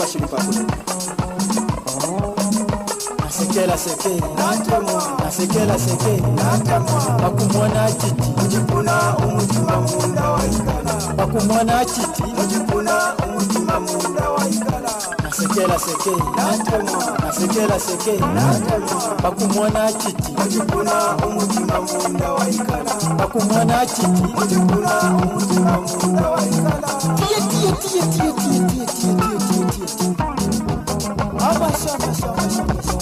Amashiwi pakuleka Nasekela sekele Natemwa. Nasekela sekele Natemwa. Pakumona chiti Mujipuna umutima munda waikala Pakumona chiti Mujipuna umutima munda waikala Nasekela sekele Natemwa. Nasekela sekele Natemwa. Pakumona chiti Mujipuna umutima munda waikala Pakumona chiti Mujipuna umutima munda waikala Tiye tiye tiye tiye tiye tiye tiye tiye tiye tiye tiye Amasha amasha amasha amasha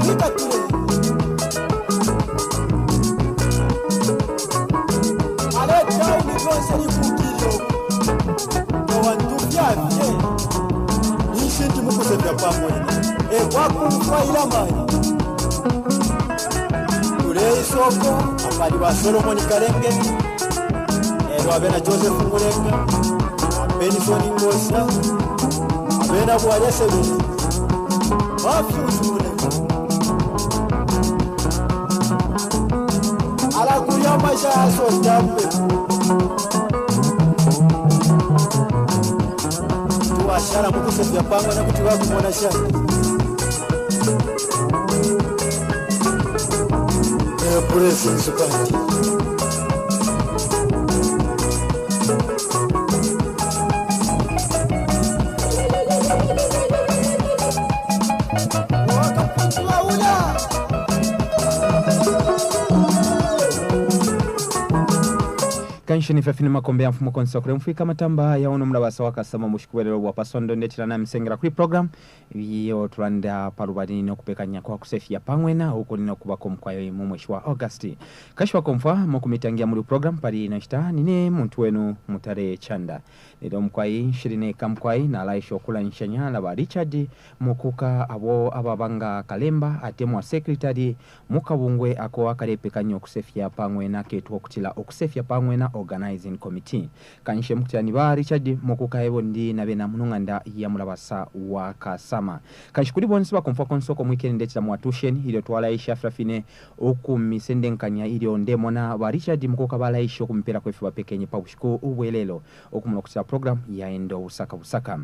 Nikature Aleta unigonse likukilo Tewantufyafye Nishindi mukusefya pamwene Ekwakumfa ilamani Tule isoko apali ba Solomoni Kalenge Ero abena Joseph Mulenga Benson Ngosa abena Bwalya Sebele Mafyuzi Mulenga Alakulya amasha asotambe Tuwashala mukusefya pamwe nakuti bakumona shani Blessings Band. Wakaputuaula. Kanshi fefini makombe ya mfumo konsa kule mfika matamba ya uno mulabasa wakasama mushikuwelelo bwa pasondo ndetera na misengera kuri program iyo tulanda palubali nokupekanya kwa kusefya pamwena huko nina kubako mkwayo mu mweshi wa August kashi wakomfa mukumitangia muri program pali nashita nine muntu wenu mutare chanda lero mkwai nshirine kamkwai nalaisha okula nshanya laba Richard mukuka abo ababanga kalemba atemwa secretary mukabungwe ako akalepekanya okusefya pamwena ketu okutila okusefya pamwena organizing committee kanshe mukutani ba Richard mukuka ebo ndi nabena mununganda ya mulabasa wa kasama kanshi kuli bonse bakomfa konsoko mwikeni ndetera mwatusheni ilyo twalaisha frafine okumisendenkanya ilyo ndemona ba Richard mukuka balaisha okumpera kwefe bapekenye pa bushiku ubwelelo okumuna okutila program yaenda obusaka busaka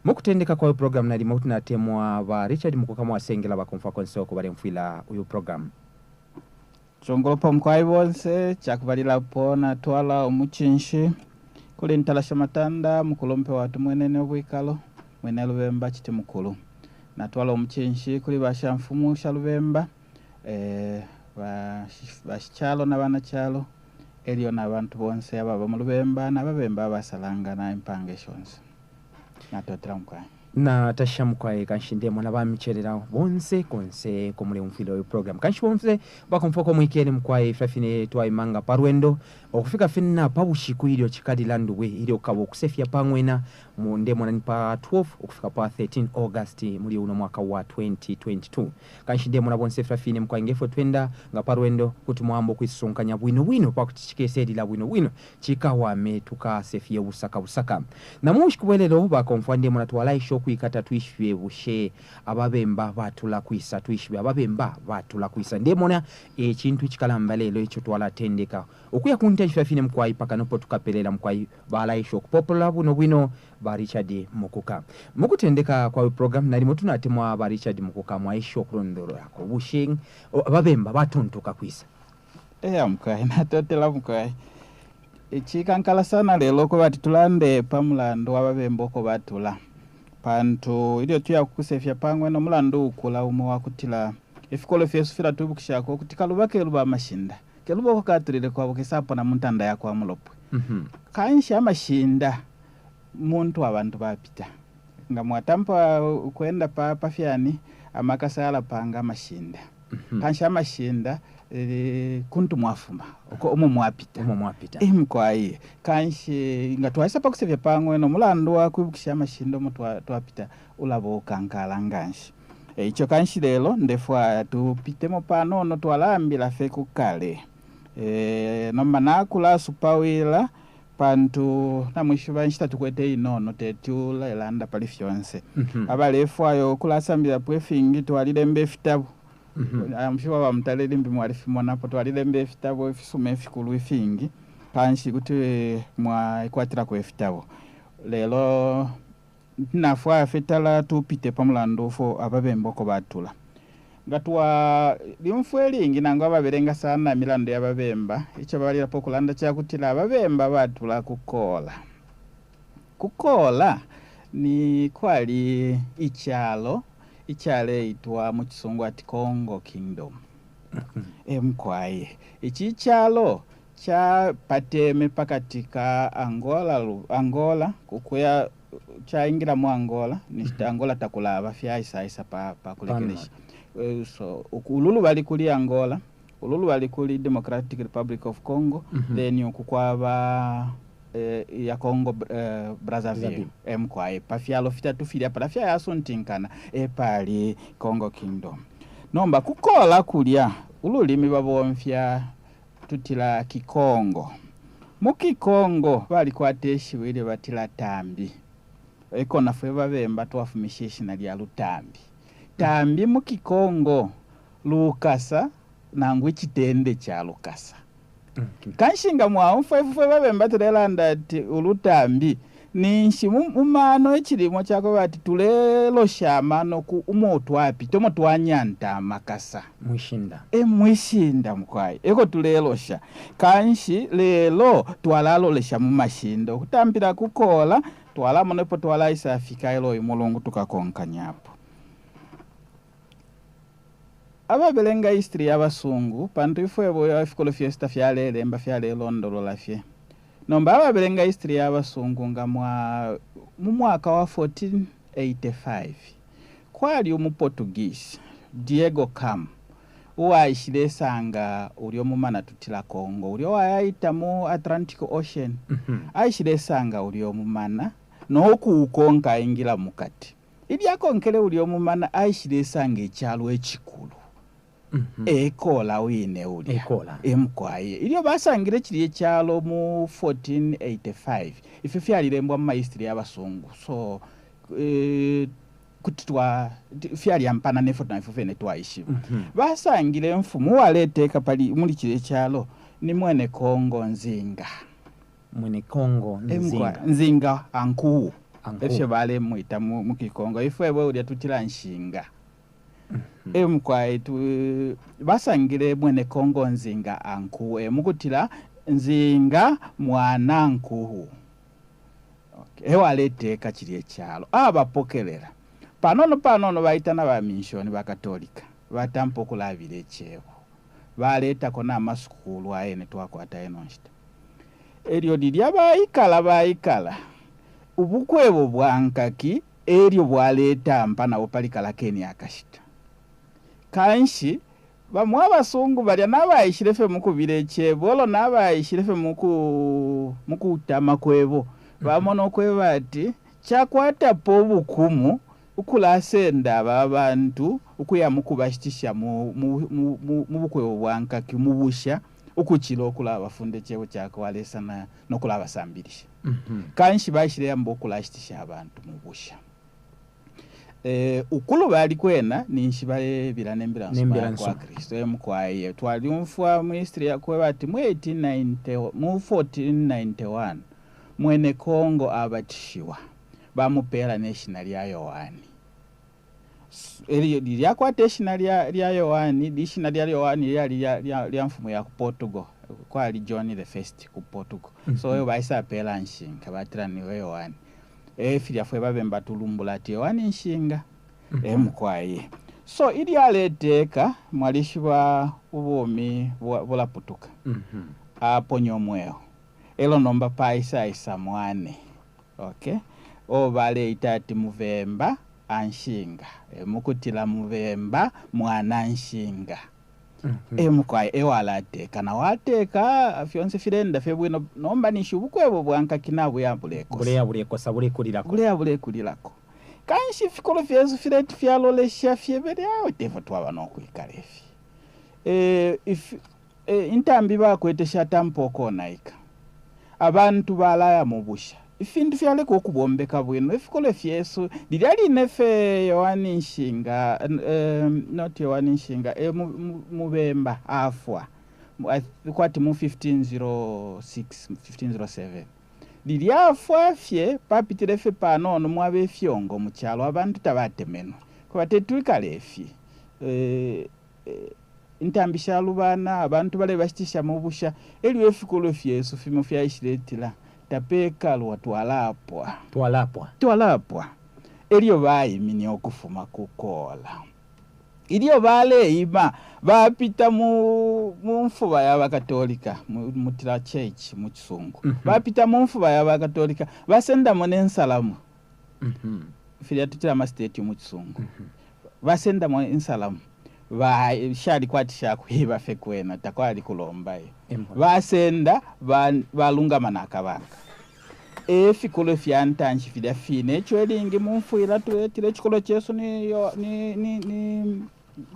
mukutendeka kwayo program nalimo tunatemwa ba Richard mukuka mwasengela bakomfa konsoko balemfwila uyu program Chongolopa mkwai bonse chakuvalilapo natwala omuchinshi kuli ntalasha matanda mukulompe watu mwenene obwikalo mwene lubemba chiti mukulu natwala omuchinshi kuli bashamfumu sha lubemba eh, bashichalo na banachalo elyo nabantu bonse ababa mu lubemba nababemba abasalangana empanga eshonse natotela mkwai na tasha mukwaye kanshi ndemona bamicherera bonse konse komule mfilo uyu program kanshi bonse bakomfoko mwikeni mukwaye fafine twaimanga parwendo okufika finna pabushiku ilyo chikalila nduwe ilyo kabo okusefya pamwena mu ndemona ni pa 12 okufika pa 13 August muli uno mwaka wa 2022 kanshi ndemona bonse fafine mukwaye ngefo twenda nga parwendo kuti mwambo kwisunkanya bwino bwino pakuti chikeselila bwino bwino chikawame tukasefye busaka busaka namushi kubwelelo bakomfwa ndemona twalaisha okwikata twishwe bushe ababemba batula kwisa twishwe ababemba batula kwisa ndemona ekintu kikalamba lelo ekyo twalatendeka okuya kunta fine mukwayi paka nopo tukapelela mukwayi balaisha okupopola buno bwino ba Richard Mukuka mukutendeka kwa program nalimo tunatemwa ba Richard Mukuka mwaisha okulondololako bushe ababemba batuntuka kwisa eya mkwai natotela mkwai chikankala sana lelo ko bati tulande pamulandu wababemba oko batula pantu ilyo tuya kukusefya pangwe nomulandu ukula umo wakutila efikolo fyesu filatubukishako kuti kaluba keluba amashinda keluba oko katulile kwabo kesapo na muntanda yakwa mulopwe kanshi amashinda muntu abantu bapita nga mwatampa kwenda pa pafyani amakasa alapanga amashinda kanshi amashinda eh, kuntu mwafuma uko umo mwapita umo mwapita imkwayi kanshi nga twaisa pakusefya pangwe nomulandu wa kwibukisha amashinda omo twapita ulaba ukankala nganshi eicho kanshi lelo ndefwaya tupitemo panono twalambila fe kukale e, nomba nakulasupawila pantu namwishiba nshita tukwete inono tetulelanda pali fyonse abalefwayo okulasambilapo efingi twalilemba efitabo mm -hmm. Mshiwa wa mutale limbi mwalifimonapo twalilemba efitabo efisuma efikulu efingi Kanshi kuti mwaikwatilako ifitabo. Lelo nafwaya fye tala tupite pa mulandu ufo ababemba uko batula. Nga twa lyumfwa ilingi nangu ababelenga sana imilandu ya babemba, ico babalilapo ukulanda ca kutila ababemba batula ku Kola. Ku Kola ni kwali icalo icaleitwa mu Cisungu ati Kongo Kingdom. E mukwai, ici calo capateme pa kati ka Angola, Angola ukuya caingila mu Angola, ninshi Angola takulaba fyaisaisa pa, pa kulekelesha. So ulu lubali kuli Angola, ulu lubali kuli Democratic Republic of Congo, then uku kwaba ya Congo Brazzaville. Brazzaville. Mukwai, pa fyalo fitatu filya pala fyayasuntinkana epali Congo Kingdom. Nomba kukola kulya ululimi babomfya tutila Kikongo. Mu Kikongo balikwata ishiwi ilyo batila tambi. Eko nafwe babemba twafumisha ishina lya lutambi. Tambi mu Kikongo lukasa nangu icitende ca lukasa. Kanshi nga mwaumfwa ifwe babemba tulelanda ati ulutambi, ninshi mu mano icilimo cakuba ati tulelosha amano ku umo twapita, umo twanyanta amakasa. Mwishinda. E mwishinda mukwai, eko tulelosha. Kanshi lelo twalalolesha mu mashinda, ukutampila kukola, twalamona epo twalaisa fika elo uyu mulungu tukakonkanyapo. Ababelenga history y'abasungu, pantu ifwebo ifikolo fyesu tafyalelemba fyalelondolola fye. Nomba ababelenga history y'abasungu nga mu mwaka wa 1485, kwali umu Portuguese, Diego Cam, uwaishilesanga ulyo mumana tutila Congo, ulyo wayaita mu Atlantic Ocean. Aishilesanga ulyo mumana nokuukonka aingila mukati. Ilyo akonkele ulyo mumana aishilesanga icalo icikulu. Ekola wine ulya. Ekola. Emukwaye. Ilyo basangile cilya icalo mu 1485, ifyo fyalilembwa mu mahistory y'abasungu. So, kuti twa, fyalyampana nefyo naifwe fene twaishiba. Basangile imfumu uwaleteka muli cilya icalo ni mwene Kongo Nzinga. Mwene Kongo Nzinga. Nzinga Ankuwu. Ankuwu. Efyo balemwita mu Kikongo. Ifwebo ulya tutila Nshinga. Emukwaye basangile mwene Kongo Nzinga Ankuwu. Emukutila Nzinga mwana Nkuwu. Okay. Ewaleteka cilya icalo. Abapokelela. Panono panono baita na ba minshoni ba Katolika. Batampa ukulabila icebo. Baletako na masukulu ayene twakwata eno nshita. Elyo lilya baikala baikala. Ubukwebo bwa nkaki elyo bwaletampa nabo pali kalakeni akashita. Kanshi bamwe abasungu balya nabaishile fye mukubila icebo, olo nabaishile fye mukutama kwebo. Bamona ukweba ati cakwatapo ubukumu ukulasenda aba bantu ukuya mukubashitisha mu bukwebo bwa nkaki mu busha, ukucila ukulabafunda icebo cakwa Lesa nokulabasambilisha. Kanshi baishile yamba ukulashitisha abantu mu busha. Ukulu bali kwena ninshi balebila nembila nsuma Nembila ya kwa nsuma. Kristo. Emukwaye. Twaliumfwa mu history yakweba ati mu eighteen ninety, mu 1491, mwene Kongo abatishiwa. Bamupela neshina lya Yohani. Elyo lyakwata ishina lya Yohani, ishina lya Yohani lyali lya mfumu ya ku Portugal. Kwali John the First ku Portugal. So yo baisa pela nshinga batira niwe Yohani. Filya fwe babemba tulumbula ati Yohani nshinga. Emukwaye. So ilyo aleteka mwalishiba ubumi bulaputuka. Aponya omweo. Elo nomba paisa isa mwane. Okay? O baleita ati muvemba anshinga. Mukutila muvemba mwana nshinga. Emukwaye ewalateka na wateka fyonse filenda fye bwino nomba ninshi ubukwebo bwa nkaki nabuya bulekosa. Buleya bulekosa bulekulilako. Buleya bulekulilako. Kanshi ifikolo fyesu fileti fyalolesha fyebele awe tefo twaba nokwikala ifi. Intambi bakwete shatampa okonaika. Abantu balaya mu busha. Ifintu fyaleka okubombeka bwino. Ifikolo fyesu lilya line fye Yohani Nshinga, not Yohani Nshinga, Mubemba afwa. Kwati mu 1506, 1507. Lilya afwa fye, papitile fye panono mwaba ifyongo mu calo, abantu tabatemenwe. Kuba tetwikale ifi. Intambi shalubana, abantu balebashitisha mu busha, elyo ifikolwe fyesu fimo fyaishiletila tapekalwa, twalapwa. Twalapwa. Twalapwa. Elyo baimine ukufuma ku kola. Ilyo baleima, bapita mu mfuba ya bakatolika, mutila church mu Chisungu. Bapita mu mfuba ya bakatolika, basendamo ne nsalamu. Filya tutila ama state mu Chisungu. Basendamo insalamu. Ba shali kwati shakwiba fye kwena, takwali kulomba iyo. Basenda, balungama na kabanga. Efikolo fya ntanshi filya fine, eco elingi mumfwila tuletile echikolo chesu ni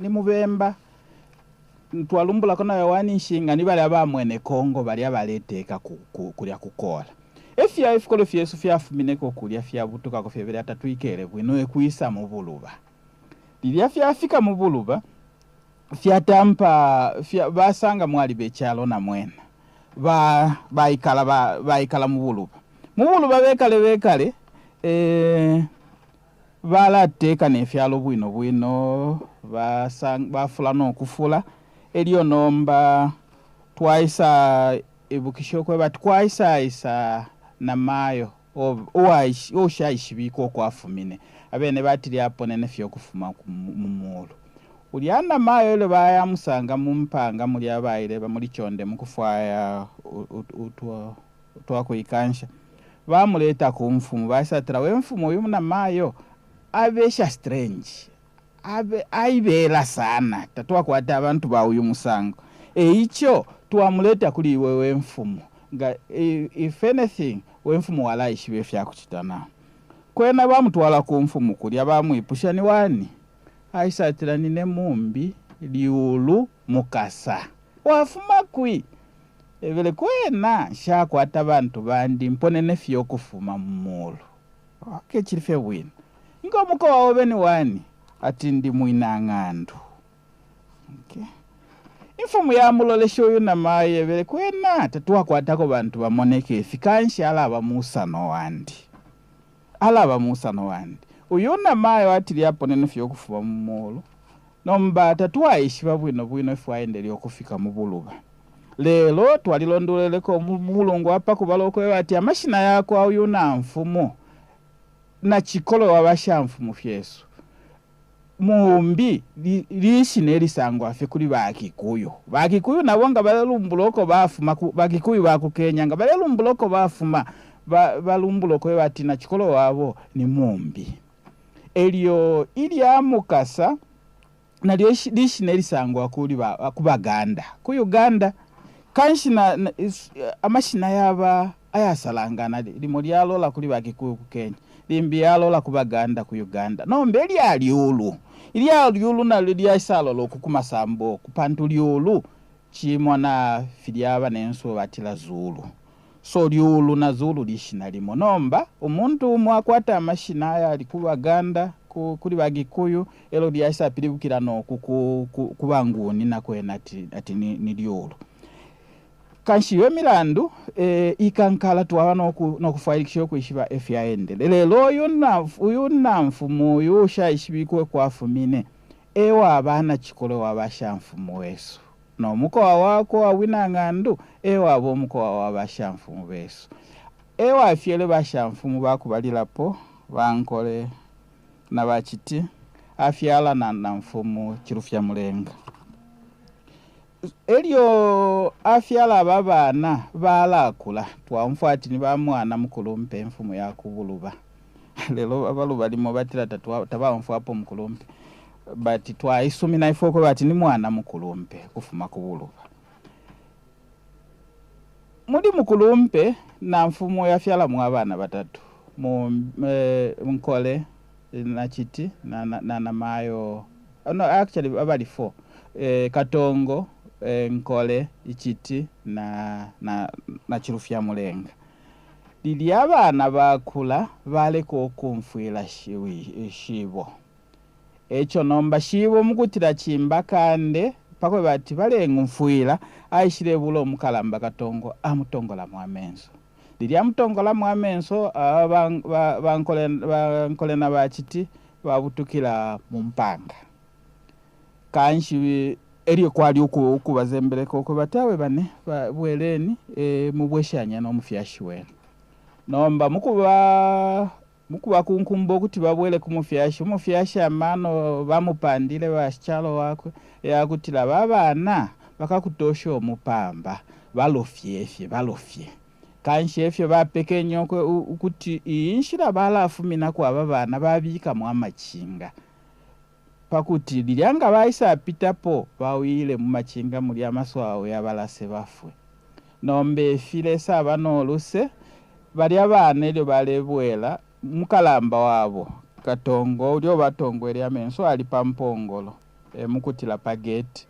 mubemba. Twalumbulako na Yohani Nshinga ni balya bamwene Kongo balya baleteka kulya kukola. Efya efikolo fyesu fyafumineko kulya fyabutukako fye bilya tatwikele bwino ekwisa mu buluba. Lilya fyafika mu buluba, fyatampa, basanga mwali bechalo na mwena. Baikala mu buluba. Mu buluba bekale bekale, balateka ne fyalo bwino bwino, bafula no kufula. Elyo nomba twaisa ibukisho kweba twaisa isa na mayo oshaishibiko kwafumine. Abene batili aponene fyo kufuma mu mulu. Ulyana mayo ile baya musanga mu mpanga muli abaile ba muri chonde mukufwaya utwa kuikansha. Bamuleta ku mfumu, basatira we mfumu uyu na mayo abesha strange. Abe aibela sana tatwakwata abantu ba uyu musango. Eicho twamuleta kuli iwe we mfumu. Nga if anything we mfumu walaishibe fya kuchitana. Kwena bamutwala ku mfumu kulya bamwipusha ni wani. Aisatira nine mumbi liulu mukasa. Wafuma kwi? Ebele kwena shakwata abantu bandi mponene fyo kufuma mu mulu. Okay, chili fye bwino. Ngo muko wawe ni wani? Ati ndi mwina ng'andu. Okay. Imfumu ya mulolesho uyu na maye ebele kwena tatwakwatako bantu bamoneke fikanshi alaba musano wandi. Alaba musano wandi. Uyu na maye watili aponene fyo kufuma mu mulu. Nomba tatwaishiba bwino bwino ifu aendelea okufika mu buluba. Lelo twalilondoleleko mu mulungu apa kubaloko ati amashina yako uyu na mfumu na chikolo wabasha mfumu fyesu. Mumbi lishine lisangwa fye kuli Bakikuyu. Bakikuyu nabo nga balelumbuloko bafuma ku Bakikuyu ba ku Kenya nga balelumbuloko bafuma balumbuloko bati na chikolo wabo ni mumbi. Elyo ilya mukasa nalyo lishine lisangwa kuli ku Baganda. Ku Uganda kanshi na amashina yaba ayasalangana limo lyalola kuli Bakikuyu ku Kenya, limbi yalola ku Baganda ku Uganda. Nombe lya lyulu. Ilya lyulu nalyo lyasalola okukumasambo kupantu lyulu chimwa na filyaba nenso batila Zulu. So lyulu na Zulu lishina limo. Nomba umuntu umwe akwata amashina aya ku Baganda kuli Bagikuyu elo lyasapilibukira no kubanguni na kwena ati ni lyulu. Kanshi iyo milandu ikankala twaba nokufwailikisha okwishiba efyaendele. Lelo uyu na mfumu uyu ushaishibikwe kwafumine ewa abana chikolo wabasha mfumu wesu. No mukowa wako wawina ng'andu ewa abo mukowa wabasha mfumu besu. Ewa afyele basha mfumu bakubalilapo bankole na bachiti afyala na mfumu Chilufya Mulenga. Elyo afyala babana balakula twamfwati ni bamwana mukulumpe mfumu yakubuluba. Lelo abaluba limo batira tabamfwapo mukulumpe. But twaisumina ifoko bati ni mwana mukulumpe kufuma kubuluba. Muri mukulumpe na mfumu yafyala mu abana batatu. Mu Nkole na Chiti na Mayo. No, actually abali 4. Katongo, Nkole, Ichiti na Chilufya Mulenga. Lilya abana bakula baleka okumfwila shibo. Echo nomba shibo mukutira chimbakande pakweba ati baleng'umfwila, aishilebula umukalamba Katongo amutongolamo amenso. Lilya amutongolamo amenso, aba bankole bankole na baciti babutukila mu mpanga. Kanshi elyo kwali uku ukubazembeleka ukweba ati awe bane bweleni e, mubweshanya no mufyashi wenu. Nomba mukuba mukubakunkumba ukuti babwele ku mufyashi, umufyashi amano bamupandile bashicalo wakwe yakutila babana bakakutosha umupamba balofye fye balofye. Kanshi efyo bapekenye ukuti iyi nshila balafuminako aba bana babikamo amacinga pakuti lilya nga baisapitapo bawile mu macinga mulya amaswawe yabalase bafwe. Nomba ifi Lesa aba no luse, balya bana ilyo balebwela, mukalamba wabo Katongo ulya ubatongwele amenso ali pa mpongolo, emukutila pa gate,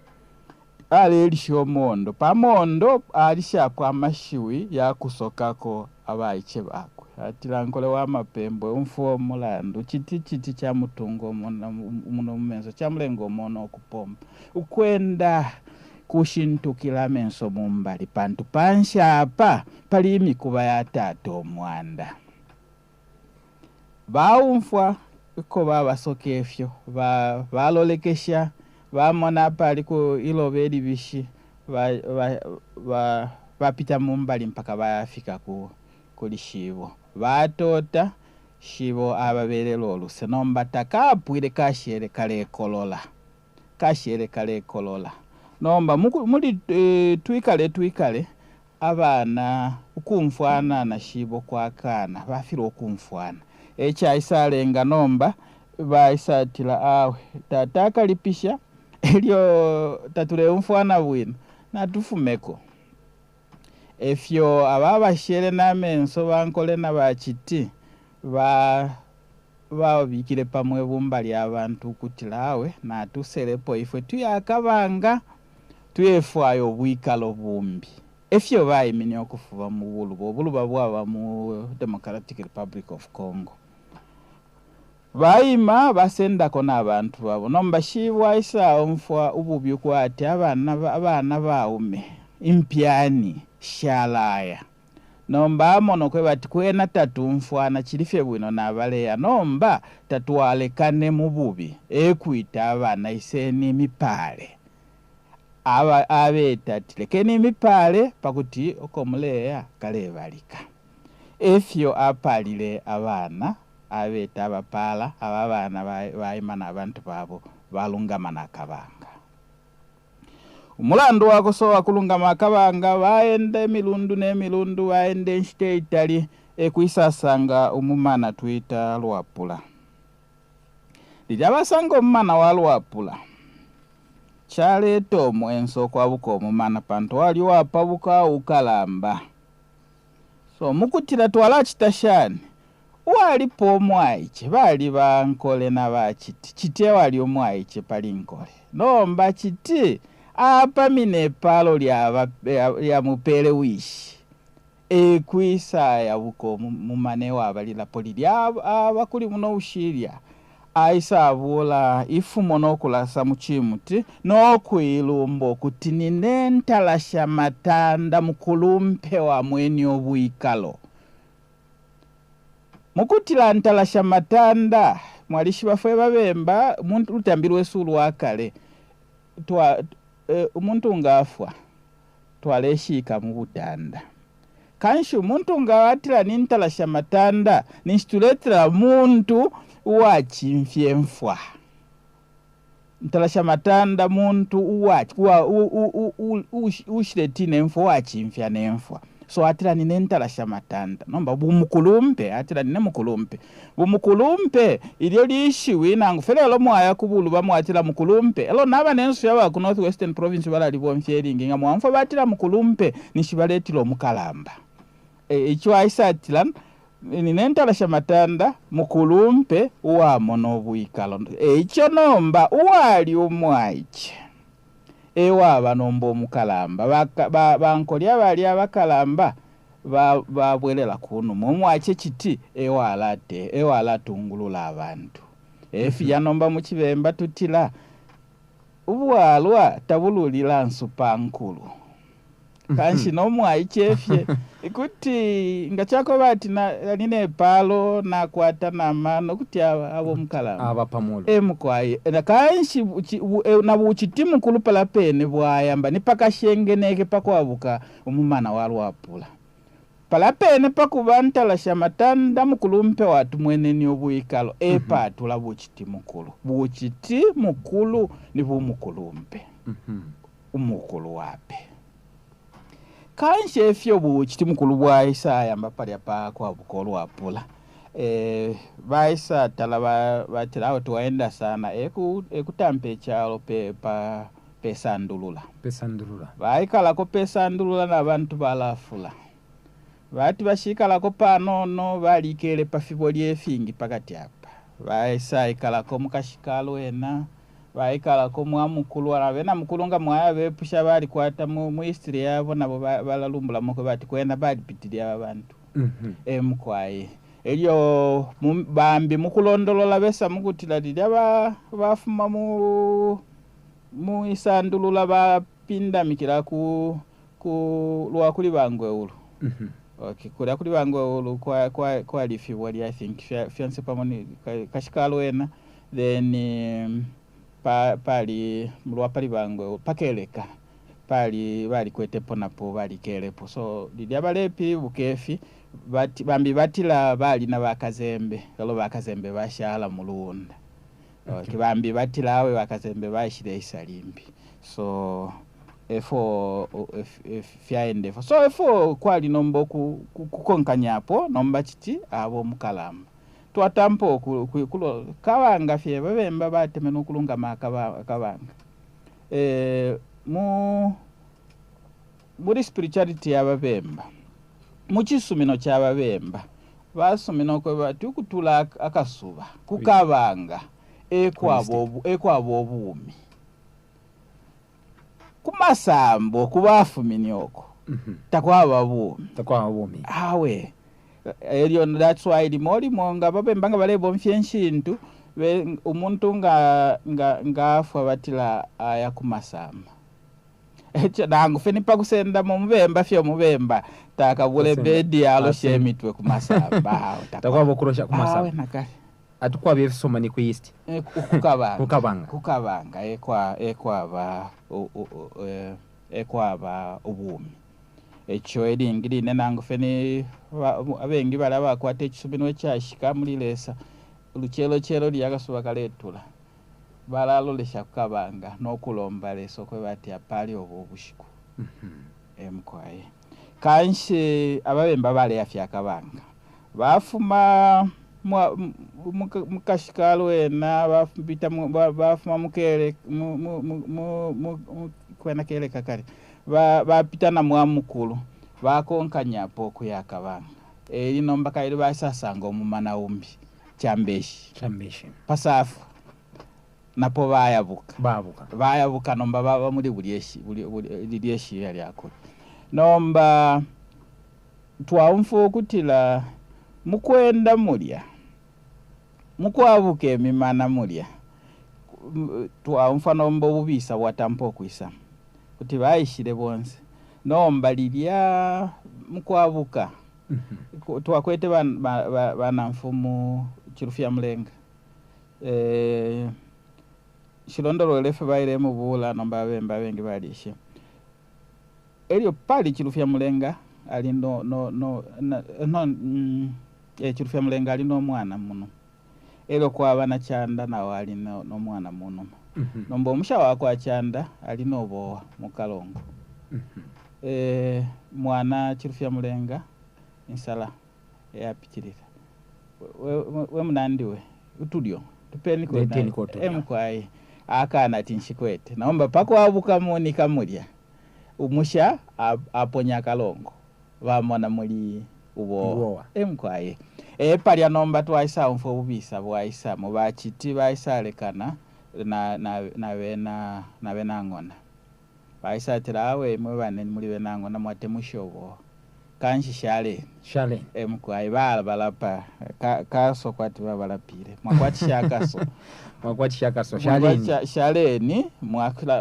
alelisha umondo. Pa mondo alishapo amashiwi ya kusokako abaice bakwe. Atila, Nkole wa mapembwe, umfwa umulandu, citi citi ca mutunga umuno mu menso, camulenga umono ukupomba. Ukwenda kushintukila amenso mu mbali, pantu panshi apa pali imikuba ya tata umwanda. Baumfwa uko babasoka ifyo, balolekesha, bamona apali ku iloba ilibishi, bapita mu mbali mpaka bayafika ku kuli shibo. Batota, shibo ababelela uluse. Nomba takapwile kashele kalekolola, kashele kalekolola. Nomba muli e, twikale twikale abana ukumfwana na shibo kwakana, bafilwa ukumfwana. Ecaisalenga nomba baisatila awe tata akalipisha elyo tatuleumfwana bwino natufumeko. Efyo aba bashele na menso bankole na baciti ba babikile pamo ibumba lya bantu ukutila awe natuselepo ifwe tuye akabanga tuyefwaya ubwikalo bumbi. Efyo baimine ukufuba mu buluba, ubuluba bwaba mu Democratic Republic of Congo. Baima basendako na bantu babo. Nomba shibo aisaumfwa ububi ukwati abana abana baume impyani shalaya. Nomba amona ukweba ati kwena tatumfwana cili fye bwino nabaleya nomba tatwalekane mu bubi. Ekwita abana iseni imipale. Aba abeta ati lekeni imipale pakuti uko muleya kalebalika. Efyo apalile abana abeta abapala aba bana baima na bantu babo balungama na kabanga. Umulandu wakosowa kulungama akabanga baenda emilundu ne milundu baenda inshita itali ekwisasanga umumana twita Lwapula. Lilya basanga umumana wa Lwapula, caleta umwenso ukwabuka umumana pantu wali uwapabuka ukalamba. So mukutila twalacita shani? Uwalipo umwaice bali bankole na baciti. Citi ewali umwaice pali nkole. Nomba citi apamine ipalo lyamupele wishi ekwisayabuka mumana ewabalilapo lilya aba kuli buno bushilya aisabula ifumo nokulasa mu cimuti nokuilumba ukuti nine ntalasha matanda mukulumpe wa mweni obwikalo. Mukutila ntalasha matanda mwalishiba fwe babemba muntu lutambi lwesu ulwakale twa umuntu nga afwa twaleshika mu butanda. Kanshi umuntu nga watila ni ntalasha matanda ninshi tuletela muntu uwacimfye mfwa. Ntalasha matanda muntu ushileti nemfwa uwacimfya nemfwa. So atila nine ntalasha matanda. Nomba bumukulumpe atila nine mukulumpe. Bumukulumpe ilyo lishiwi nangu fele elo mwaya kubulu bamwatila mukulumpe. Elo naba nensu yaba ku North Western Province balalibomfya ilingi nga mwamfwa batila mukulumpe ninshi baletila omukalamba. Ico aisatila nine ntalasha matanda mukulumpe uwamona obwikalo. Eico nomba uwali umwaice ewaba nomba omukalamba. Bankolya bali abakalamba babwelela kunuma. Umwaice citi ewalatungulula abantu. Efilya nomba mu Cibemba tutila Ubwalwa tabululila nsupa nkulu. Kanshi nomwaichefye kuti nga chakoba ati ali nepalo nakwata namano kuti abo mukalamba Aba pamulu. Emukwai kanshi na buchiti mukulu pala pene bwayamba ni pakashengeneke pakwabuka umumana wa Lwapula pala pene pakuba ntalasha matanda mukulumpe watumweneni obwikalo epatula buchiti mukulu. Buchiti mukulu ni bumukulumpe. Umukulu wape. Kanshi efyo buchiti mukulu bwaisa yamba palya pa kwabuka Lwapula. Baisa tala batila awo tuwaenda sana ekutampa ekyalo pesandulula. Pesandulula. Baikalako pesandulula n'abantu balafula. Bati bashikalako panono balikele pa fibo lyefingi pakati apa. Baisa ikalako mukashikalo ena. Baikalako mwa mukulu abena mukulu nga mwaya bepusha balikwata mu history yabo nabo balalumbula moko bati kwena balipitilia abantu. Mukwaye. Elyo bambi mukulondolola besa mukutila lilya bafuma mu isandulula bapindamikila ku lwa kuli bangwe ulu. Okay, kulya kuli bangwe ulu kwa lifibwa lya I think fyonse pamo ni kashikalo ena then pali mulwa pali bangwe pakeleka pali bali kwetepo napo bali kelepo so lilya balepi bukefi bati bambi batila bali na bakazembe kalo bakazembe bashala mulunda. Okay, bambi batila awe bakazembe bashile isalimbi so efo fyaende so efo kwali nombo kukonkanyapo nomba chiti abo mukalamba twatampo kulo kawanga fye babemba batemena okulunga akabanga muri spirituality yababemba muchisumino kyababemba basumino kwe bati ukutula akasuba kukabanga ekwabo obumi kumasambo kubafumini oko takwaba bumi takwaba bumi awe elyo that's why limo nga babemba nga balebomfya enshintu umuntu nga ngafwa batila aya kumasamba echo nangu feni pakusenda mu mubemba fyo mubemba takabule bedi aloshe emitwe kumasamba takwaba okurosha kumasamba awe nakale atukwaba ebisoma ni ku east kukabanga kukabanga kukabanga ekwaba ekwaba obumi echo elingi line nangu feni abengi bala bakwata ekisubino ekyashika muri lesa oluchelo chelo lyakasuba kaletula balalolesha kukabanga n'okulomba leso kwe bati apali obwo obushiku. Mukwaye kanshi ababemba baleyafya akabanga bafuma mukashikalo ena bafita bafuma mukele kwena kele kakale bapita na mwamukulu bakonkanyapo kuyakabanga eri nomba kairi basasanga omumana umbi chambeshi chambeshi pasafu napo bayabuka babuka bayabuka nomba baba muri bulyeshi bulyeshi lyako nomba twaumfu okutila mukwenda mulya mukwabuka emimana mulya twaumfa nomba obubisa bwatampa okwisa kuti baishile bonse nomba lilya mukwabuka twakwete bananfumu Chilufya Mulenga shilondolole fe baile mubula nomba abemba bengi balishe elyo pali Chilufya Mulenga ali no no no no Chilufya Mulenga ali no mwana muno elyo kwaba na Chanda nawo ali no mwana muno nomba omusha wakwa Chanda ali nobowa mukalongo mwana Chilufya Mulenga insala yapitirira we munandiwe utulyo tupeni kwena akana tinshikwete naomba pakwabuka munika mulya umusha aponya kalongo bamona muli ubowa emkwaye palya nomba twaisa umfo bubisa bwaisa mubachiti baisalekana na na na bena na bena ngona baisa tirawe mwe bane muri bena ngona mwatemushobo Kanshi shaleni. Shaleni. Emukwai balabalapa kaso kwati babalapile mwakwatisha akaso. Mwakwatisha akaso shaleni. Shaleni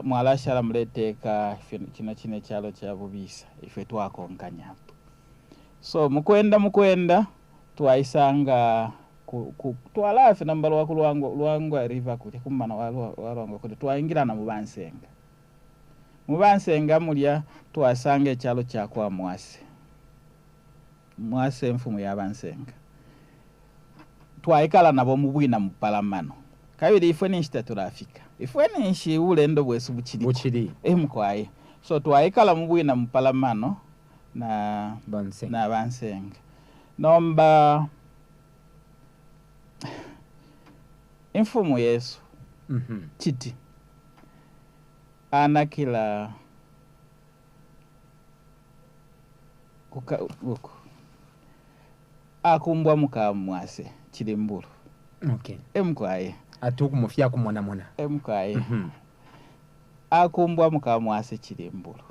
mwalashala muleteka kino chine chalo cha bubisa ifwe twakonkanyapo. So mukwenda twaisanga twalafe namba lwa kulwango Luangwa river kuti kumana wa Luangwa kuti twaingirana mu Bansenga. Mu Bansenga mulya twasanga echalo cha kwa Mwase. Mwase mfumu ya Bansenga. Twaikala nabo mu bwina mu palamano. Kabili ifwe ninshi tulafika. Ifwe ninshi ulendo bwesu buchili. Buchili. Mkwai. So twaikala mu bwina mu palamano na Bansenga. Na Bansenga. Nomba imfumu Yesu. Chiti. Anakila kuka uku. Akumbwa muka Mwase Chilimbulu. Okay. Emkwaye. Atuku mufya kumona mona. Emkwaye. Akumbwa muka Mwase Chilimbulu.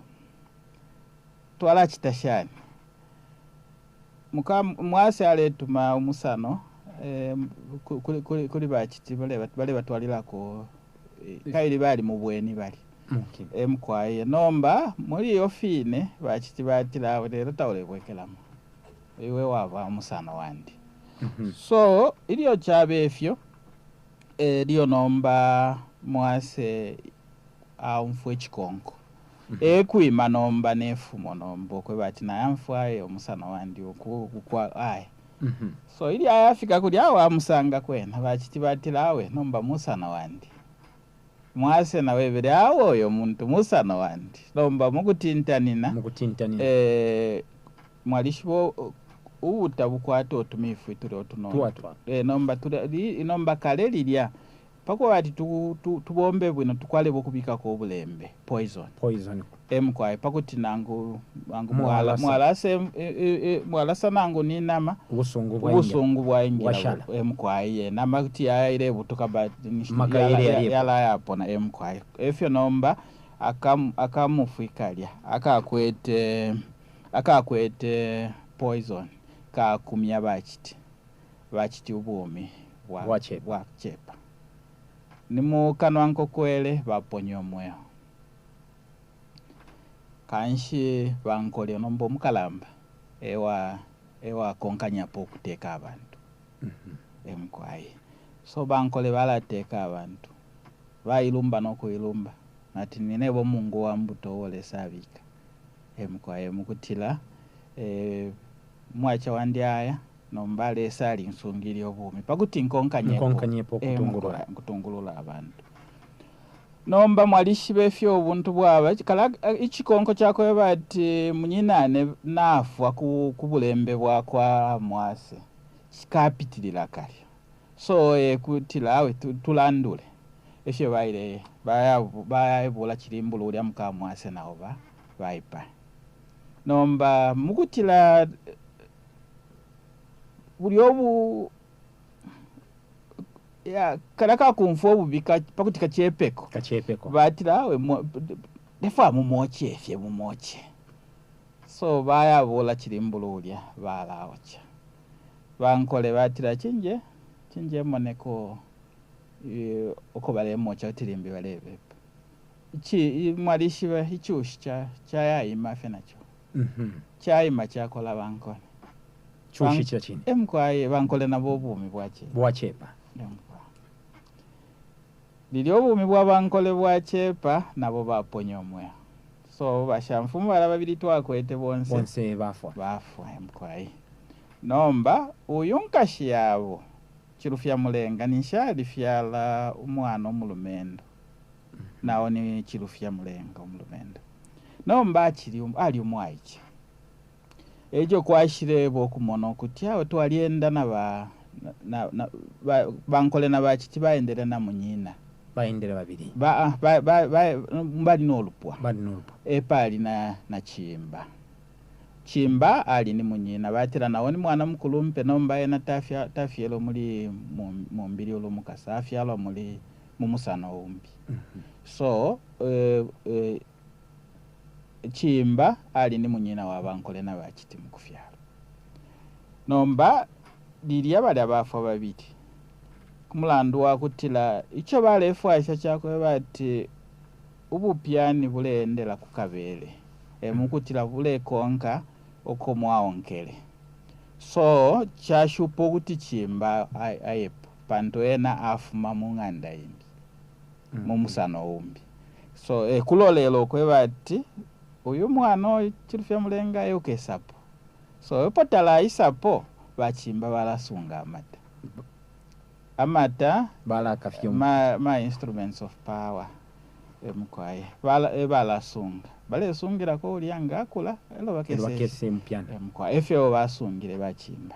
Twala chitashani. Muka Mwase aletuma umusano kuli bachiti bale batwalirako kaili bali mu bweni bali. Okay. Emkwaye nomba muri ofine bachiti batira lero tawulebwekelamo. Iwe waba umusano wandi. So ilyo chabefyo liyo nomba Mwase aumfwe chikonko. Ekwima nomba nefumo nomba kwe bati nayamfwaye umusano wandi okwa ai. So ili ayafika kuli awo amusanga kwena bachiti batira nomba musano wandi. Mwase na webere awo oyo muntu musano wandi. Nomba mukutintanina. Mukutintanina. Mwalishibo ubuta bukwata otumifu tuli otunono. Tuwatwa. Nomba tuli nomba kale lilya pako bati tubombe bwino tukwale bokubikako obulembe poison. Poison. Emkwaye pakuti nangu mwalasa mwalasa nangu ninama ubusungu bwa emkwaye nama kuti yaire butuka ba yala yapona emkwaye efyo nomba akamufwikalya akakwete poison kakumya bachiti ubumi bwachepa nimukanwa nkokwele baponya omweho kanshi bankole nomba omukalamba ewa konkanyapo okuteka abantu. Emkwaye so bankole balateka abantu bayilumba nokuilumba nati ninebo Mungu wa mbuto wole sabika emkwaye mukutila mwacha wandi aya nomba lesa nsungiri obumi pakuti nkonkanyepo kutungulula abantu. Nomba mwalishibe fyo obuntu bwaba kala ichikonko chako bati munyinane nafwa ku bulembe bwa kwa Mwase chikapitilira kale. So kutila awe tulandule efyo baile baya bula Chilimbulu ulya muka Mwase nawo baipa. Nomba mukutila bulyobu ya kalaka kumfo obubika pakuti kachepeko batira we defa mumoche fye mumoche. So baya bola Chilimbulu ulya balaocha bankole batira chinje moneko uko balemocha tilimbi balebe ichi mwalishiba ichushi cha chayima fe nacho. Chayima chakola bankole chushi cha chini emkwaye bankole nabo obumi bwache bwachepa. Lilyo obumi bwa bankole bwachepa nabo baponya omweho. So bashamfumu bala babiri twakwete bonse bafwa emkwaye. Nomba uyu nkashi yabo Chilufya Mulenga nishali fyala umwana omulumendo. Nawo ni Chilufya Mulenga omulumendo. Nomba achili ali omwaiche. Ejo kwashire bokumona okuti awo twalienda na bankole na bachiti baendere na munyina. Baendere babiri. Bali n'olupwa. Bali n'olupwa. Epali na Chimba. Chimba ali ni munyina batira nawo ni mwana mukulu mpe nomba ena tafyelo muli mumbiri olomukasa afyalwa muli mumusano umbi. So Chimba ali ni munyina wa bankole na bachiti mukufyalo. Nomba lilya balya bafwa babili kumulandu wakutila icho balefwaisha chakweba ati ubupyani buleendela ku kabele, emukutila bulekonka uko mwaonkele. So chashupa ukuti Chimba ayepo pantu ena afuma mu ng'anda imbi, mu musano umbi. So ekulolela ukweba ati uyu mwana oyu Chilufya Mulenga eukesapo. So epo talaisapo bachimba balasunga amata. Amata balakafye ma instruments of power emukwaye bala balasunga balesungilako ulya nga akula elo bakese bakese mpyana emukwaye efyo basungile bachimba.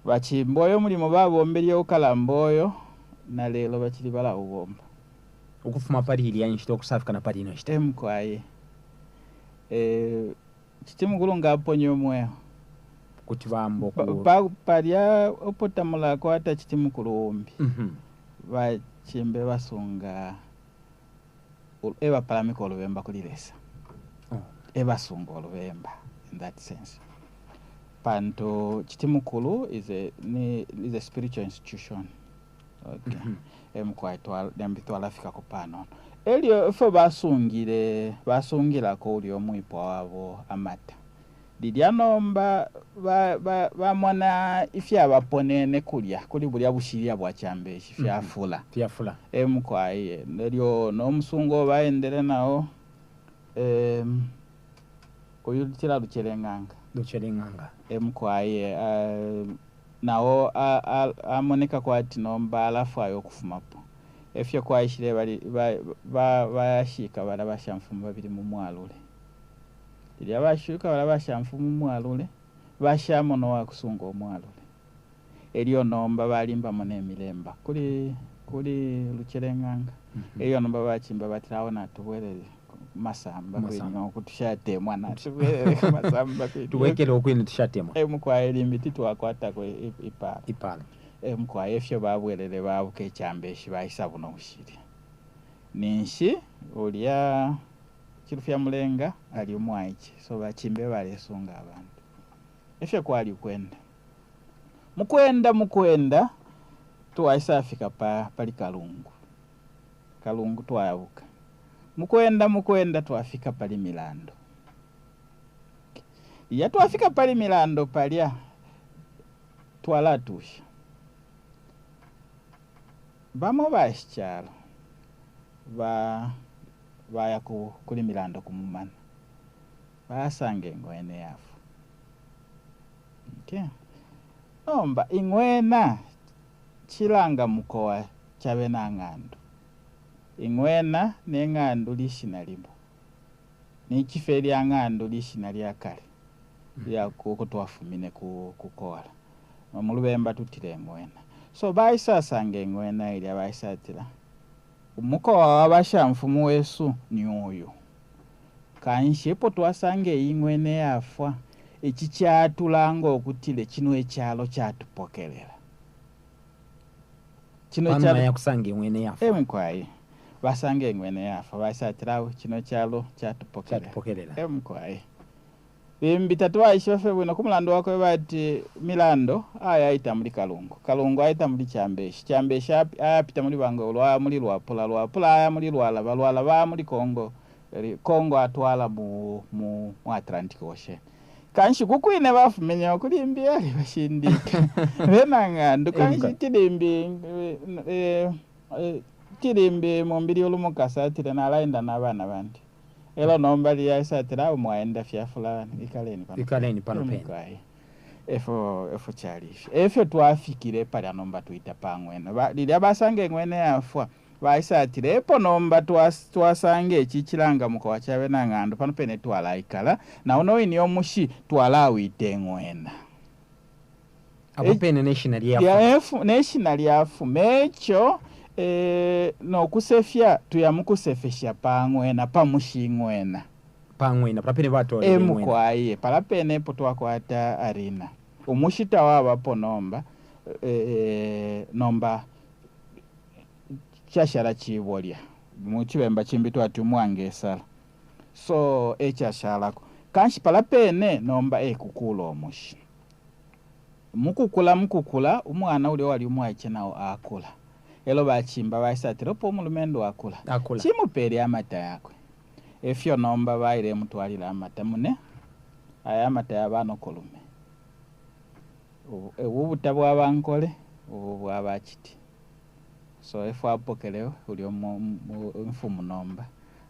Bachimba oyo mulimo babombelye ukalamba oyo na lelo bachili balaubomba ukufuma pali ilya nshita ukusafika na pali ino nshita emukwaye chitimukulu nga aponya omweo kuti bambo ku palya opotamula kwata chitimukulu umbi. Bachimbe basunga ebapalamika olubemba kuli Lesa. Ebasunga olubemba in that sense. Pantu chitimukulu is a spiritual institution. Okay. Emukwaye nembi twalafikako panono. Elyo ifyo basungile basungilako ulya omwipwa wabo amata. Lilya nomba bamona ifyabaponene kulya kuli bulya bushilya bwa chambeshi fyafula. Fyafula. Emukwaye elyo nomusungo baendele nawo uyu tila Lucheleng'anga. Lucheleng'anga. Emukwaye nawo amoneka kwati nomba alafwayo okufumapo. Efyo kwaishile bayashika bala bashamfumu babili mu mwalule. Lilya bashuka bala bashamfumu mu mwalule bashamona wakusunga omwalule. Elyo nomba balimbamo n'emilemba kuli Lucheleng'anga. Elyo nomba bachimba batira awo natubwerere masamba kwino kutushatemwa natubwerere masamba kwino tuwekele okwino tushatemwa emukwaye limbi titwakwatako ipala ipala emukwaye efyo babwerere babuka echambeshi baisa buno bushiri ninshi ulya Chilufya Mulenga ali omwaiche so bachimbe balesunga abantu efyo kwali kwenda mukwenda twaisa fika pali Kalungu. Kalungu twayabuka mukwenda twafika pali Milando. Ya twafika pali Milando palya twalatusha bamo bashichalo baya kuli Milando kumumana basanga engwene yafu. Okay. Nomba ingwena chilanga mukowa chabe na ng'andu. Ingwena n'eng'andu lishina limo. Nichife lya ng'andu lishina lya kale lya kuko twafumine kukola. Mulubemba tutile engwena. So baisasanga engwena ilya baisatila umukowa wabashamfumu wesu ni uyu. Kanshi epo twasange ingwene yafwa ichi kyatulanga okutile kino ekyalo kyatupokerera. Kino ekyalo yakusanga engwene yafwa. Emukwaye basanga engwene yafwa baisatirawo kino kyalo kyatupokerera. Emukwaye bimbi tatwaishiba ffe bwino ku mulandu wakwe bati Milando aya ayita muli Kalungu. Kalungu ayita muli Chambeshi. Chambeshi ayapita muli Bango lwa muli Lwapula. Lwapula aya muli Lwalaba. Lwalaba muli Congo. Congo atwala mu Atlantic Ocean. Kanshi kukwine bafumenye kulimbi ali bashindike. Bena ng'andu kanshi tilimbi tilimbi mumbili olumukasa atile nalaenda n'abaana bandi. Elo nomba lyaisatira abo mwaenda fyafula ikaleni pano. Ikaleni pano pene. Efo kyali. Efyo twafikire palya nomba tuita pangwena. Lilya basange engwene yafwa baisatire epo nomba twasange echichilanga mukowa chabe na ng'andu pano pene twalaikala na uno wini omushi twalawita engwena. Apo pene neshina lyafu. Neshina lyafu mecho nokusefya tuyamukusefesha pangwena pamushingwena. Pangwena palapene batole engwena. Emukwaye palapene epo twakwata arena. Umushita wabapo nomba nomba chashala chibolya. Muchibemba chimbi twati omwange esala. So ecashalako kanshi pala pene nomba ekukula omushi mukukula mukukula umwana ulya wali umwaice nao akula elo bachimba baisatile opo umulumendo akula Akula. chimupele amata yakwe efyo nomba baile mutwalila amata mune aya amata yabanokolume ubu buta bwa bankole ubu bwa bachiti so efo apokele ulya mfumu nomba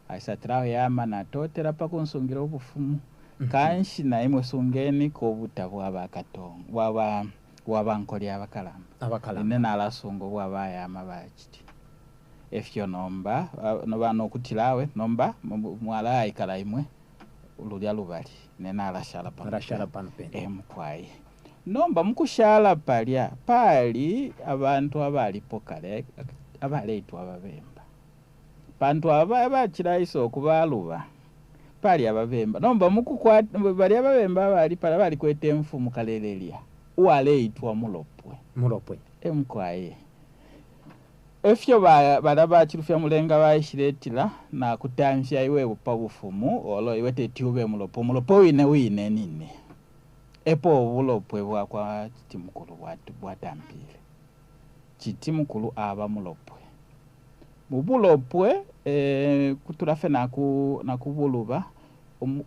aisatile aho yama natotela pakunsungila obufumu kanshi naimwe sungeniko obuta bwa bakatongo bwaba bwa bankole abakalamba Abakalamba. ine nalasunga obwa bayama bachiti efyo nomba noba nokutila awe nomba mwalayikala imwe lulya lubali ine nalashala pano Nalashala pene. pano pene. Mukwayi nomba mukushala palya pali abantu abalipo kale abaleitwa ababemba pantu aba abachilaisa okubaluba pali ababemba nomba mukukwata bali ababemba abali pala balikwete enfumu kalelelya uwaleitwa mulopwe Mulopwe. Emukwaye efyo bala bachilufya mulenga baishiletila nakutamfya iwe pa bufumu olo iwe teti ube mulopwe mulopwe wine wine nine epo obulopwe bwakwa chitimukulu bwatampile chitimukulu aba mulopwe mubulopwe kutulafe nakubuluba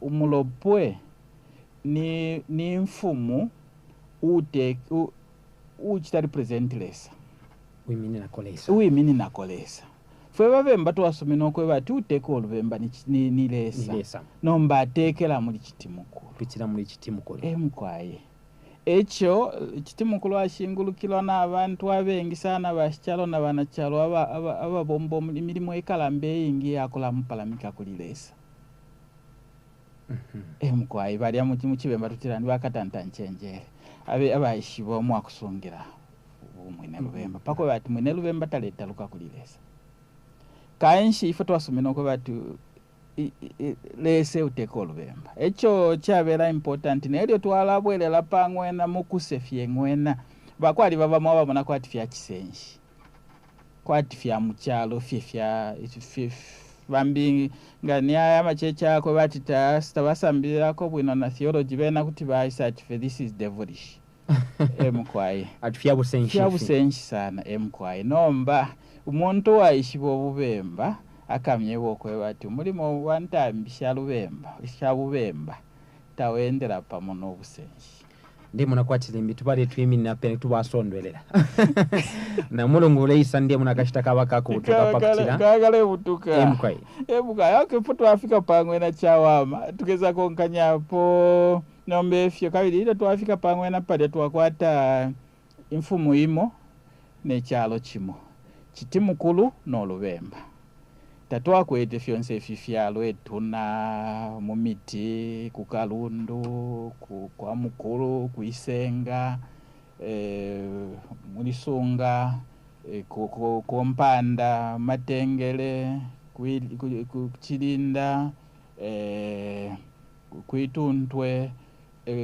umulopwe ni mfumu uchita represent lesa Wiminina lesa. Uwiminina lesa fwe babemba twasomena okweba ati uteka olubemba ni lesa. Ni lesa. Nomba atekela muli chitimukulu Kupitira muli chitimukulu. Emukwaye ekyo chitimukulu ashingulukilwa n'abantu abengi sana bashichalo na banachalo ababomba emirimu ekalamba eyingi yakulamupalamika kuli lesa. Emukwaye balya muchibemba tutira bakatanta nchenjere abaishiba omwakusungira mwine lubemba pako bati mwine lubemba taletaluka kuli lesa kanshi ifwe twasomena okwe bati lese uteka olubemba ekyo kyabera important nelyo twalabwelela pang'wena mukusefya eng'wena bakwali babamu ababona kwati fya kisenshi kwati fya mukyalo fye fya bambi nga ni aya amacheche akwe bati tabasambilirako bwino na theology bena kuti baisa ati fe this is devilish. Emukwaye Ati fya busenshi. Fya busenshi sana emukwaye nomba umuntu waishiba obubemba akamye bokweba ati umulimo wa ntambi sha lubemba sha bubemba tawendera pamo n'obusenshi. Ndimuna kwatile mbi tubale twiminina pene tubasondwelela na mulungu uleisa ndiye muna kashita kaba kakubutuka pakutila Kagale butuka. Emukwaye. Emukwaye okay fo twafika pang'wena chawama tukeza konkanyapo nomba efyo kabili ilyo twafika pang'wena palya twakwata imfumu imo nekyalo kimo chitimukulu n'olubemba tatwakwete fyonse ifi fyalo etuna mumiti kukalundu kwa mukulu kuisenga mulisunga kumpanda matengele kuchilinda kuituntwe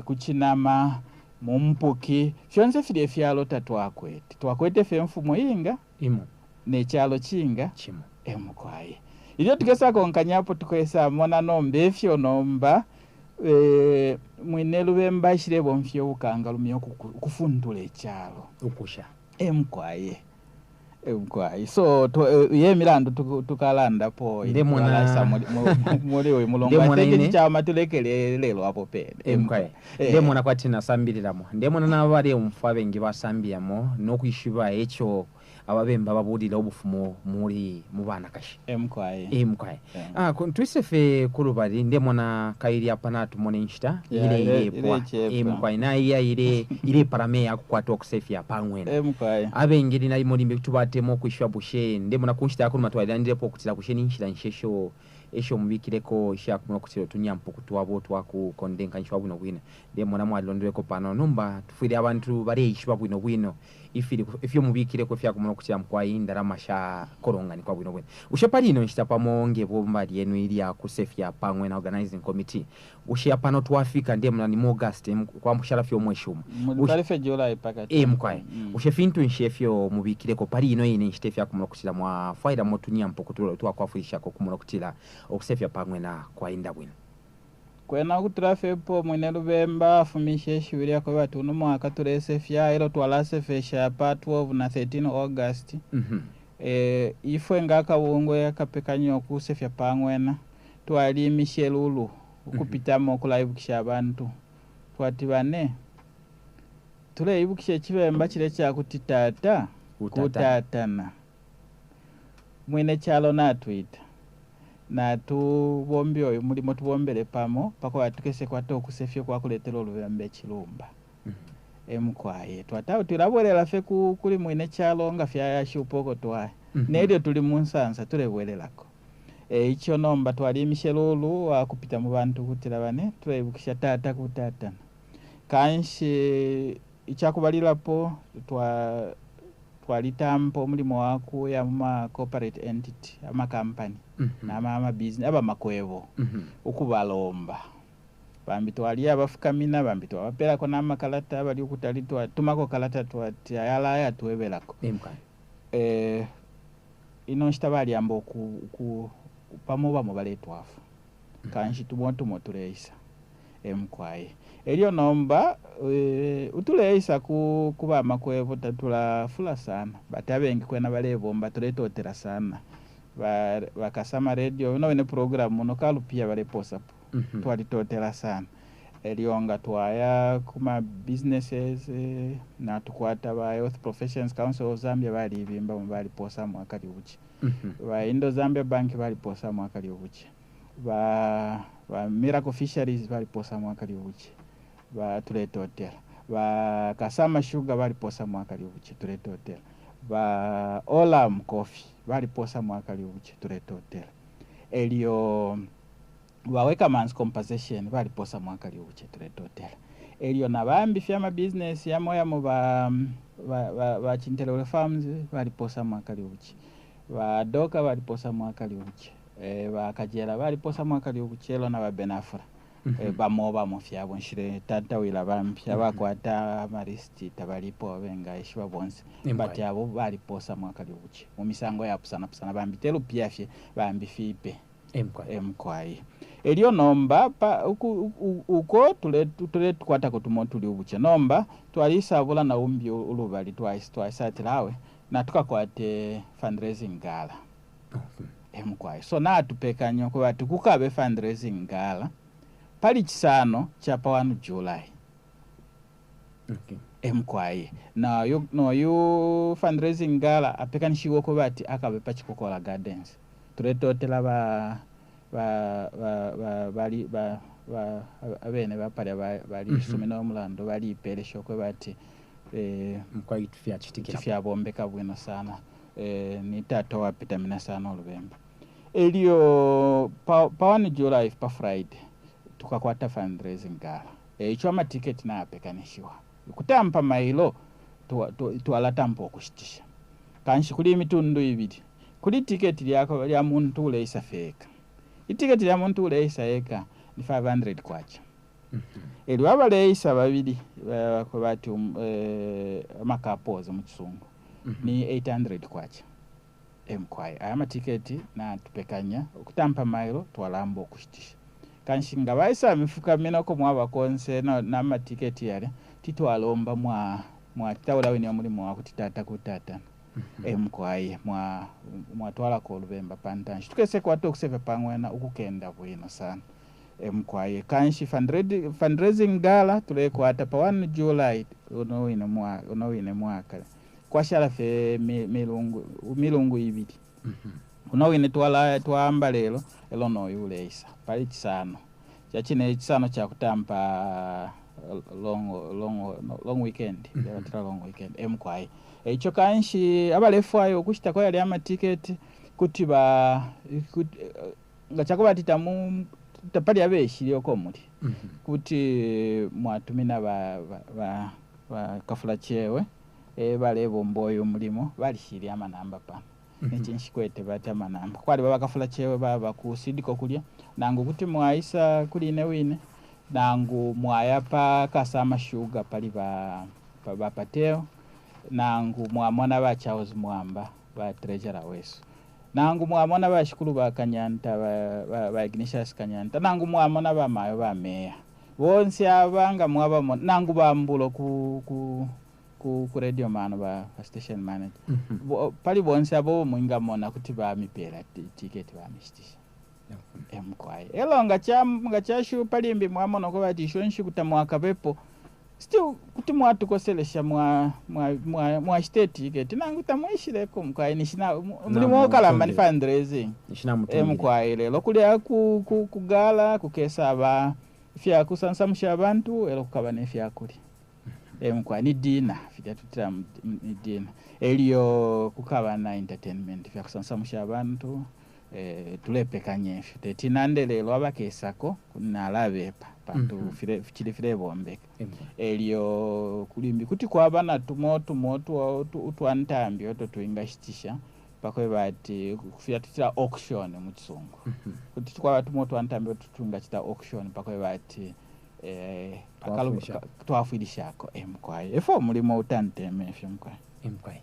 kuchinama mumpuki fyonse filya efyalo tatwakwete twakwete fye enfumu inga imo nekyalo chinga chimo emukwaye ilyo tukesa konkanyapo tukwesa mona nomba efyo nomba mwine lubemba ashile bomfya obukanga lumya okufuntula ekyalo ukusha emukwaye emukwaye so ye emilandu tukalandapo Ndemona muli uyu mulongo Ndemona ateke ine. chichama tulekele lelo apo pene Emukwaye ndemona kwati nasambililamo ndemona n'abali omufo abengi basambiyamo n'okwishiba ekyo ababemba babulira obufumu muli mu banakashi emukwaye emukwaye twisefe kulubali ndemona kaili apa natumona enshita Ya, ile ilepwa ilechepa. emukwaye naiya ile ileparame yakukwata okusefya pang'wena emukwaye abengi lina limbe tubatema okwishiba bushe ndemona kunshita yakuluma twalilandilepo okutila bushe ninshila nshesho esho mubikileko ishakumuna okutila otunyampuku twabo twakukondenkanishiwa bwino bwino ndemona mwalilondoleko pano nomba tufwile abantu baleishiba bwino bwino ifyo mubikileko ifyakumuna okutila mukwayi indalama shakolonganikwa bwino bwino ushe pali ino nshita pamo ngebomba lyenu ilya kusefya pang'wena organizing committee. Bushe apano twafika, ndemona ni mu August, kwamushala fye umweshi umo. Muli pali fye July pakati. E mukwai. Bushe fintu nshi ifyo mubikileko pali ino ine nshita ifyakumona ukutila mwafwailamo utunyampo twakwafwilishako ukumona ukutila ukusefya pang'wena kwaenda bwino? Kwena ukutula fye epo mwine Lubemba afumishe ishiwi lya kweba ati uno mwaka tulesefya elo twalasefesha pa 12 na 13 August. Ifwe nga akabungwe akapekanya ukusefya pa ng'wena twalimishe lulu ukupitamo ukulaibukisha abantu. Twati bane tuleibukisha icibemba cile cakuti tata kutatana. Mwine calo natwita natubombe uyu mulimo, tubombele pamo pakuti tukese kwata ukusefya kwakuletela ulubemba icilumba. Emukwaye twata twilabwelela fye kuli mwine calo nga fyayashupa uko twaya, nelyo tuli mu nsansa tulebwelelako. Eico nomba twalimishe lulu wakupita mu bantu ukutila bane tuleibukisha tata kutatana. Kanshi icakubalilapo twalitampa umulimo wa kuya mu ma corporate entity, ama company na ma business aba makwebo, ukubalomba. Bambi twali abafukamina, bambi twabapelako na makalata, abali ukutali twatumako kalata twati ayala ayatwebelako. Ino nshita baliamba pamo bamo baletwafwa. Kanshi tumo tumo tuleisa. Emukwaye. Elyo nomba utuleisa kuba makwebo tatulafula sana. Bati abengi kwena balebomba tuletotela sana. Bakasama radio ino wene program muno kalupia baleposapo. Twalitotela sana. Elyo nga twaya kuma businesses, natukwata ba Health Professions Council of Zambia balibimba mu baliposa mwaka liuchi. Ba Indo Zambia Bank baliposa mwaka liuchi. Ba Miracle Fisheries baliposa mwaka liuchi. Ba tuletotela. Ba Kasama Sugar baliposa mwaka liuchi tuletotela. Ba Olam Coffee baliposa mwaka liuchi tuletotela. Elyo ba Workman's Compensation baliposa mwaka liuchi tuletotela. Elyo na bambi fyama business ya moya mu ba Chintelole Farms baliposa mwaka liuchi. Ba Doka baliposa mwaka liuchi. Ba Kajela baliposa mwaka liuchi elo na ba Benafra. Bamo bamo fyabo nshile tantawila bambi abakwata amaristi tabalipo benga ishiba bonse. But abo baliposa mwaka liuchi mu misango ya pusana pusana bambi telupia fye bambi fipe. Emkwai. Elyo nomba uko tule tukwata kutumo tuli ubuche nomba twalisabula na umbi ulubali twaisatilawe na tukakwate fundraising gala. Emkwai. So natupekanya kwa tukukabe fundraising gala pali chisano cha pa 1 July. Emkwai. Na yo no yo fundraising gala apekanishiwe ko bati akabe pa Chikokola Gardens. Tuletotela ba bali ba abene bapale bali sumina omulando bali ipelesho kwe bati mkwai tufya chitikira tifya bombeka bwino sana. Ni tata wapitamina sana olubemba. Elyo pa 1 July pa Friday tukakwata fundraising gala. Icho ama ticket na apekanishiwa. Kutampa mailo twalatampa okushitisha. Kanshi kuli imitundu ibiri. Kuli ticket lyako lya muntu uleisa feka. Itiketi lya muntu uleisa eka ni 500 kwacha. Elyo abaleisa babiri bati amakapoza mu Kisungu ni 800 kwacha. Emkwai aya matiketi na tupekanya okutampa mailo twalamba okushitisha. Kanshi nga baisa mifuka minoko mwaba konse na matiketi yale titwalomba mwa tawula wene omulimo wa kutitata kutatana. Emkwai mwatwala ko lubemba pantanshi tukese kwata okuseva pangwena ukukenda bwino sana. Emkwai kanshi fundraising gala tulekwata pa 1 July uno wine mwaka kwashala fe milungu ibiri. Uno wine twamba lelo elo no yuleisa pali chisano chachine chisano cha kutampa long weekend. Yabatira long weekend emkwai. Eicho kanshi abalefwayo okushita kwa yali amatiketi kuti nga chakuba titamu tapali abeshiri oko muli. Kuti mwatumina ba kafula chewe balebomba oyo mulimo balishiri amanamba pa. Nechinshi bata amanamba kwali baba kafula chewe baba kusidiko kulya nangu kuti mwaisa kuli ine wine. Nangu mwaya pa Kasama Sugar pali ba pa ba Patel, nangu mwamona ba Charles Mwamba ba treasurer wesu, nangu mwamona ba shikulu ba Kanyanta ba Ignatius Kanyanta, nangu mwamona ba mayo ba meya bonse aba nga mwabamona, nangu bambulo ku radio mano ba station manager. Pali bonse abo mwingamona kuti bamipela ticket bamishitisha. Mkwai. Elo nga chashu palimbi mwamona ko bati isho nshiku tamwakabepo. Still kuti mwatukoselesha mwa shite ticket nangu tamwishireko mkwai nishina mulimo okalamba ni fundraising. Nishina mutungire. Mkwai lelo kulya kugala kukesa aba fyakusansamusha abantu elo kukaba nefyakulya. Mkwai ni dina filya tutira ni dina. Elyo kukaba na entertainment fyakusansamusha abantu. Tulepekanye ifyo tetinande lelo abakesako nalabepa pantu chili filebombeka. Elyo kulimbi kuti kwaba na tumo tumo utwantambi oto twingashitisha pakwe bati kufya tutira auction mu Chisungu. Kuti kwaba tumo twantambi oto twingachita auction pakwe bati twafwilishako mkwai. Efo mulimo utanteme ifyo mkwai. Mkwai.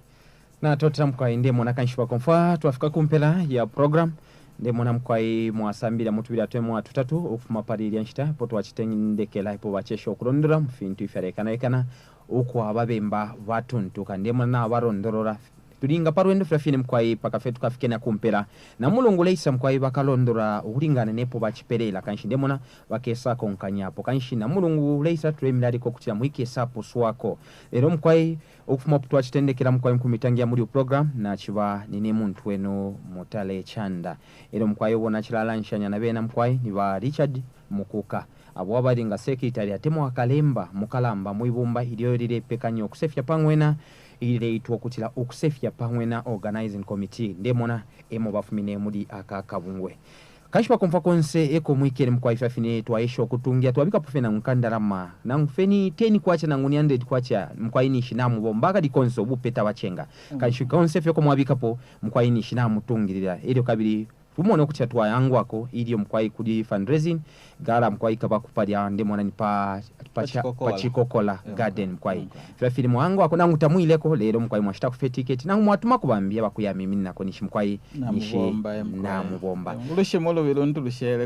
Na totera mkwai ndiye mwana kanshiba komfa twafika kumpela ya program ndiye mwana mkwai mwasambira mutubira atwe mwa tutatu okufuma pali ilya nshita po twachitendekela ipo bachesha okulondora mufintu ifyarekana ekana uko ababemba batuntuka ndiye mwana abarondorora tulinga parwendo fyafine mkwai paka fetu kafike na kumpela na mulungu leisa mkwai bakalondora okulingana nepo bachipelela kanshi ndiye mwana bakesa konkanyapo kanshi na mulungu leisa tulemilaliko kutira mwikesa poswako lero mkwai okufuma twachitendekela mkwai mkumitangia muri program na chiba nini muntu wenu mutale chanda ero mkwai obona chilalanshanya na bena mkwai ni ba Richard Mukuka abo abalinga secretary atemo akalemba mukalamba muibumba ilyo lilepekanya okusefya pangwena ileitwa kutila okusefya pangwena organizing committee ndemona emo bafumine muri akakabungwe kanshi bakumva konse eko mwikere mkwai fyafine twaisha okutungia twabika pufena nkandarama nangufeni 10 kwacha nangu 100 kwacha mkwai nishi namubomba kadi konse obupeta bachenga. Kanshi konse fyoko mwabikapo mkwai nishi namutungirira ilyo kabili tumone okutya twayangwako ilyo mkwai kuli fundraising gala mkwai kabakupalya ndemona ni pa Chikokola garden mkwai fyafili mwangwako nangu tamwileko lero mkwai mwashita kufe ticket nangu mwatuma kubambia bakuyamiminako nishi mkwai nishi namubomba ulushimo lubili lushere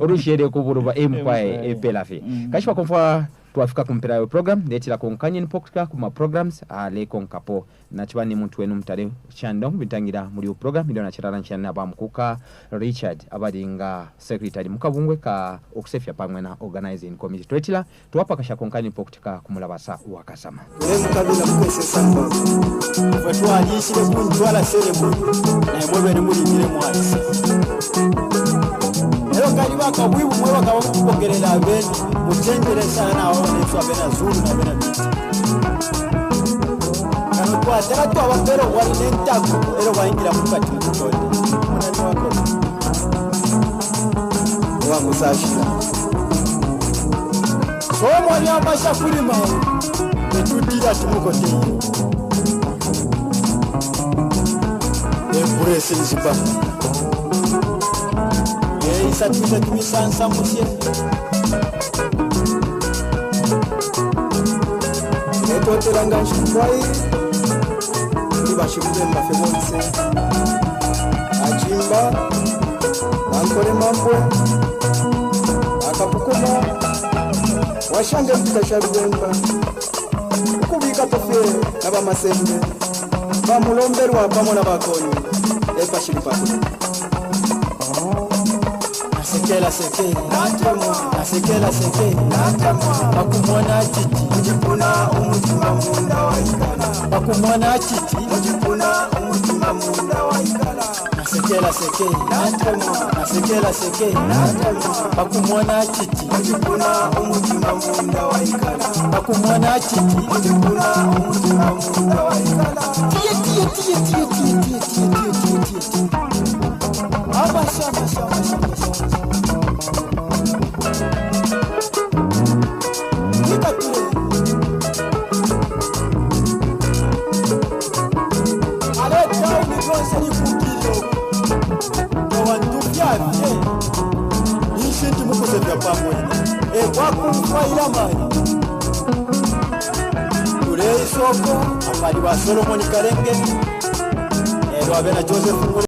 lushere kuburuba mkwai epelafe kashi bakomfa twafika kumpera program ndetira konkanye nipokutika kuma programs aleko nkapo nachiba ni muntu wenu mutale chanda bitangira muri program ndo nachirara nchana ba Mukuka Richard abalinga secretary mukabungwe ka okusefya pamwe na organizing committee twetila tuwapa kasha konkanye nipokutika kumulabasa wakasama mukabila mukesesa mbaba batwalishire kuntwala seremu na mwebene muri ngire mwalisa lero kali bakabwibu mwe bakabakupokerera abene muchenjere sana aho netso abena zulu na abena biti kano twatera twabapera wali nentako ero bayingira mukati mukutonde munani wako wakusashira somo lyamasha kulima tetutira timukoteye emburese nziba isatwise tumisansa musye etotelanga nshimkwai kuli bashimubemba fe bonse achimba bankole mambwe akapukuma washange mtukasha lubemba ukubika pofye na bamasembe bamulomberwa pamo na bakoni epashilipakule Nasekela seke, nasekela seke, bakumwana titi, mujipuna umutima munda waikala, bakumwana titi, mujipuna umutima munda waikala, nasekela seke, nasekela seke, bakumwana titi, mujipuna umutima munda waikala, bakumwana titi, mujipuna umutima munda waikala, tiye tiye tiye tiye tiye tiye tiye tiye tiye tiye. Amasha amasha amasha amasha. Aleta unigonse nikukilo. Nowantufyafye. Nishinti mukusefya pamwena. Mfwaila amani. Tuleisoko apali ba Solomon Kalenge. Elo abena Joseph.